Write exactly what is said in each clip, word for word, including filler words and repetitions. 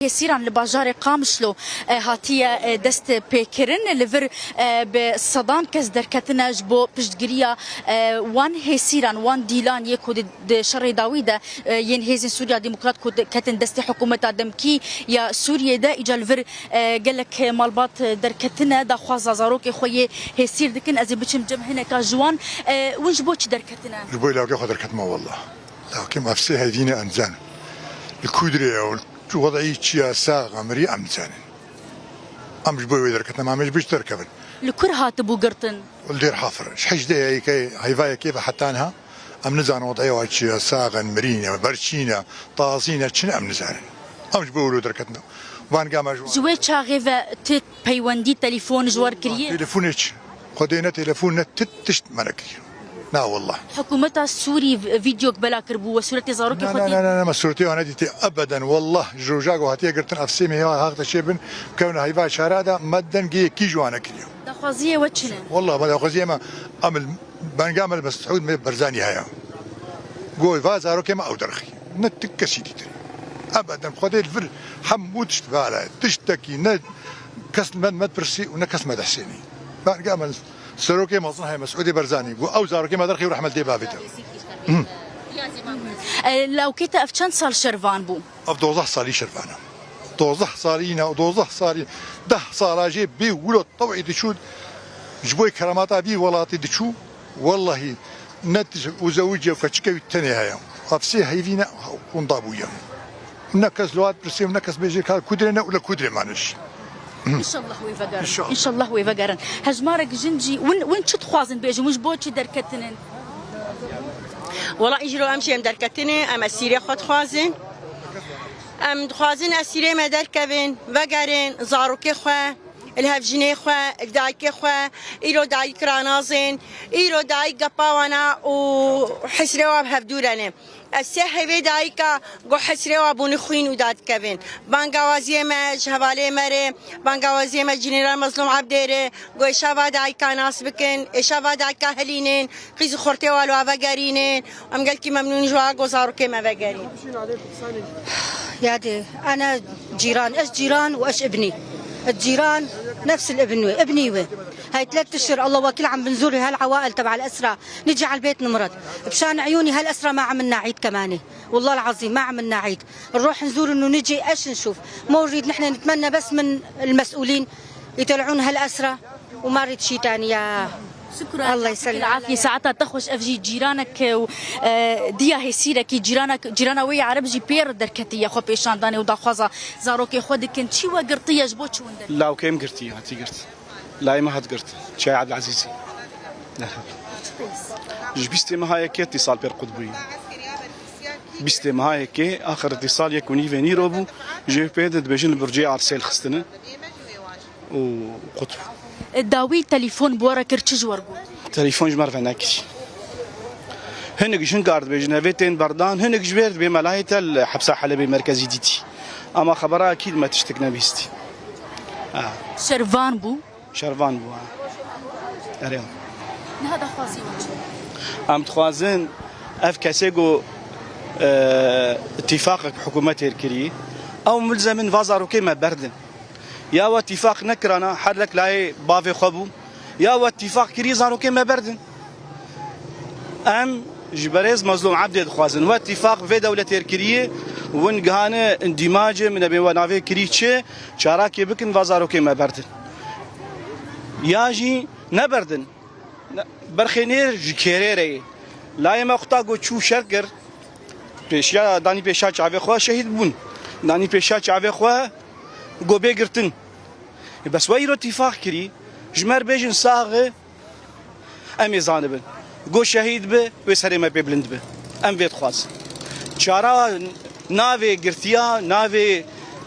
hêsîran li bajarê Qamişlo, e, hatiye, e, dest pêkirin. Li vir, e, bi sedan kes derketine ji bo piştgiriya, e, wan hêsîran, wan dîlan yê ku di, di şerê dawî de, e, yên Hêzên Sûriya Demokrat ku de, ketin destê hikûmeta demkî ya Sûriyê de, îca li vir, e, gelek malbat derketine, daxwaza zarokê xwe yê hêsîr dikin. Ez ê biçim cem hineka ji wan. E, hûn ji bo çi derketine? Ji bo lawkê xwe derketime, wallah. Lawkê me ev sê hevî ne em dizanin. Li ku dirê ye û wed'î çi ye, sax e, mirî, em dizanin. Em ji bo wê derketin, em ê ji bo çi derkevin? Li kur hatibû girtin? Li Dêr Hafir. Ji hejdê heyvayekê ve heta niha em nizanin wed'eya wan çi ye, sax in, mirî ne, berçî ne, tazî ne, çi ne, em nizanin. Em ji bo wilo derketin. Banga me ji wan. Ji wê çaxê ve tu peywendî telefon ji we re kiriye? Telefon hiç. Xwedê ne telefon ne ti tişt me nekiriye. Na wallah. Hikûmeta Sûrî v-, vîdeok bela kiribû we sûretê zarokê Na, xwe na, dît? Na, na, na, me sûretê wan nedîtê ebeden. Wallah, ji roja ku hatiye girtin, ev sê mêha haq de çêbin, bikevine heyva çara de, me dengê yekî ji wan nekiriye. Daxwaziyê we çi ne? Wallah, me daxwaziyê me, em li, banga me li Mesûd me Berzanî heye. Goy va zarokê me ew derxî. Ne ti kesî dîtir. Ebeden Xwedê li vir hemû tişt vala ye. Tiştekî ne kes me, me dipirsî û ne kes me dihsênî. Banga me serokê mezin heye Mesûdê Berzanî. Got ew zarokê me derxî û rehmet lê bavê te. E, lawkê te ev çend sal şervan bû? Ev dozdeh salî şervan e. Dozdeh salî ne, dozdeh salî, deh sala jê bê wilo tew'ê diçû, ji bo keramata vî welatî diçû, wellahî ne tij û zewicê û keçikê wî tenê heye. Ev sê heyvî ne winda bûye. Ne kes li wan dipirsê û ne kes bêje ka kudrê ne û li kudrê maniş. İnşallah wê vegerin. İnşallah. İnşallah wê vegerin. Hejmarek jin jî, win, win çi dixwazin bêjin? Win ji bo çi derketinin? Wela îro em jî em derketinê, em esîrê xwe dixwazin. Em dixwazin esîrê me derkevin, vegerin, zarokê xwe, li hevjinê xwe, li dayikê xwe, îro dayik ranazên, îro dayik gepa wana û hisrê wa bi hevdû re ne. Ez sê heyvê dayika ku hisrê wa bûne xwîn û dadikevin. Bangawaziyê me ji hevalê me re, bangawaziyê me General Mezlûm Ebdê re, ku êşa va dayika nas bikin, êşa va dayika hilînin, qîz û xortê wa li wa vegerînin. Em gelkî memnûn ji wa ku zarokê me vegerîn. يا دي، أنا جيران، إيش جيران وإيش ابني؟ الجيران نفس الابن وي، ابني وي. هاي ثلاث أشهر الله وكيل عم بنزور هالعوائل تبع الأسرى، نجي على البيت نمرض. بشان عيوني هالأسرى ما عملنا عيد كمان، والله العظيم ما عملنا عيد. نروح نزور إنه نجي، إيش نشوف؟ ما نريد نحن، نتمنى بس من المسؤولين يطلعون هالأسرى. وما ريت شي تاني يا شكرا، الله يسلمك. العافية. ساعتها تخوش اف جي جيرانك و، آه، ديا هي سيرك جيرانك، جيرانا وي عرب جي بير دركتي يا خو بيشان داني ودا خوازا زاروكي خو دكن شي وقرطية جبو شو ندر. لاوکێم گرتی، هاتی گرت. لای مە هات گرت. چای عبدالعزیزی. Ji bîstê meha yekê îtîsal pêr qut bûyî. Bîstê meha yekê, axir îtîsal yek û nîvê nîro bû. Jê pê de dibêjin li burcê arsêl xistine. û qut bû. Dawî telefon bi we re kir, çi ji we re got? Telefon ji me re venekirî. Hinek ji hinkar dibêjin, evê tên berdan, hinek ji vê dibê me layê te li hepsa Helebê merkezî dîtî. Ama xebera ekîd me tiştek nebîstî. Ha. Şervan bû? Şervan bû, ha. Erê. Niha daxwazî we çi? Em dixwazin ev kesê ku, e, îtîfaqek hikûmet têr kirî, ew milzemin va zarokê me berdin. Ya we tîfaq nekirana, her lek layê bavê xwe bû, ya we tîfaq kirî zarokê me berdin. Em ji berêz Mezlûm Ebdê dixwazin, we tîfaq vê dewletê kirî, win gihane îndîmacê min e bê we navê kirî çi, çarakê bikin, va zarokê me berdin. Ya jî neberdin. Ne, berxê nêr ji kêrê re ye. Layê me quta ku çû şer kir, pêşiya, danî pêşa çavê xwe şehîd bûn. Danî pêşa çavê xwe ku bê girtin. Bes we îro tîfaq kirî, ji me re bêjin sax e, em ê zanibin. Ku şehîd bi, wê serê me pê bilind bi. Em vê dixwazin. Çara navê girtiya, navê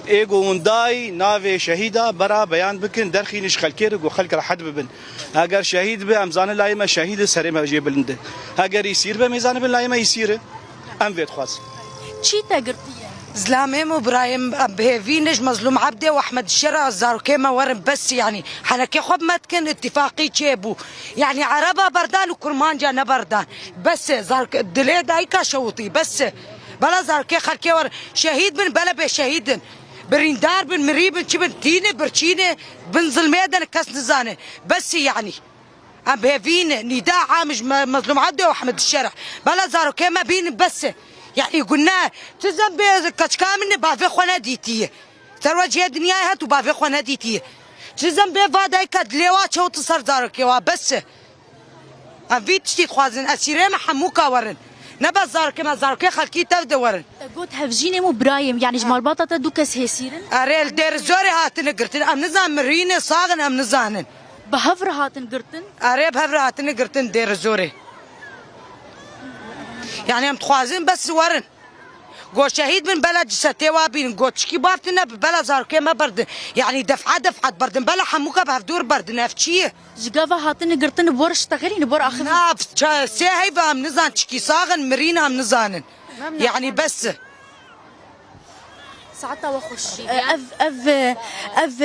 ê ku windayî, navê şehîda bera beyan bikin, derxînin ji xelkê re ku xelk rehet bibin. Heger şehîd be, em zanin layê me şehîd e, serê me jê bilind e. Heger îsîr be, em ê zanibin layê me îsîr e. Em vê dixwazin. Çî te girtiye? Zilamê min û birayê min bi hêvî ne ji Mezlûm Ebdê û Ehmed Şera zarokê me werin bes, yanî henekê xwe bi me dikin, îtîfaqî çêbû. Yanî ereba berdan û kurmanca neberdan. Bes e, zarok-, dilê dayika şewitî, bes e. Bela zarokê xelkê werin şehîd bin, bela bê şehîd in. Birîndar bin, mirî bin, çi bin, tîne, birçîne, bin zilmê de kes nizane. Bes e yanî. Em hevî ne, Nîda Amij, Me-, Mezlûm Ebdê û Ehmed Şerh. Bela zarokê me bînin bes e. Yanî gune, tu zembê keçika min ne bavê xwe nedîtiye. Serwe cihê dinyayê hat û bavê xwe nedîtiye. Tu zembê va dayika dilê wa çewt ser zarokê wa bes e. Em vî tiştî dixwazin, esîrê me hemûka werin. Ne bes zarokê me, zarokê xelkî tev de werin. Te got hevjînê min û birayê min, yanî ji malbata te du kes hêsîr in? Erê, li Dêrizorê hatine girtin. Em nizanin mirî ne, sax in, em nizanin. Bi hev re hatin girtin? Erê, bi hev re hatine girtin Dêrizorê. Yanî em dixwazin bes werin. Got şehîd bin, bela cisetê wa bînin. Got çikî baftin ne, bela zarokê me berdin. Yanî def'a def'at berdin. Bela hemûka bi hevdûr berdin. Ev çi ye? Ji gava hatine girtin, li bor ştexelî, li bor axivî? Na, ça-, sê heyva em nizan çikî, sax in, mirîn em nizanin. Yanî bes e. Saeta we xweş. Ev, ev, ev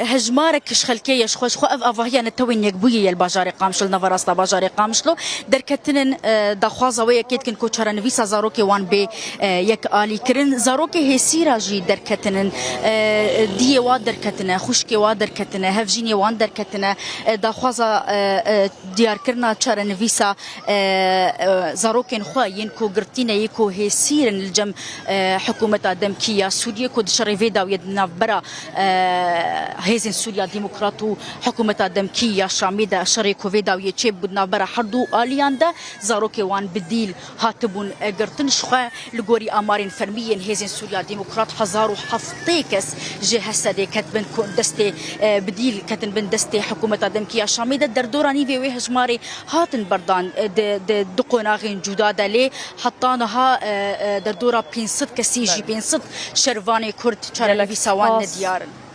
hejmarek ji xelkê ye, ji xwe, ji xwe ev avahiya Netewên Yekbûyî ye li bajarê Qamişlo, li nava rasta bajarê Qamişlo. Derketinin, e, daxwaza wê yekê dikin ku çarenivîsa zarokê wan bê, e, yek alî kirin. Zarokê hêsîra jî derketinin, e, diyê wa derketine, xwişkê wa derketine, hevjînê wan derketine. E, daxwaza, e, e, diyarkirina çarenivîsa, e, e, zarokên xwe yên ku girtî ne, yê ku hêsîr in li cem, e, hikûmeta demkî ya Sûriyê ku di şerê vê dawiyê di navbera, e, Hêzên Sûriya Demokrat û hikûmeta demkî ya Şamê de şerê ku vê dawiyê çêbû di navbera her du aliyan de zarokê wan bi dîl hatibûn, e, girtin. Ji xwe li gorî amarên fermî yên Hêzên Sûriya Demokrat hezar û heftê kes ji Hesedê ketibin ku destê, e, bi dîl ketin bin destê hikûmeta demkî ya Şamê de. Derdora nîvê wê hejmarê hatin berdan, e, di, di du qonaxên cuda de, lê heta niha, e, e, derdora pênc sed kesî jî, pênc sed şervanê Kurd çarenivîsa wan nediyar in.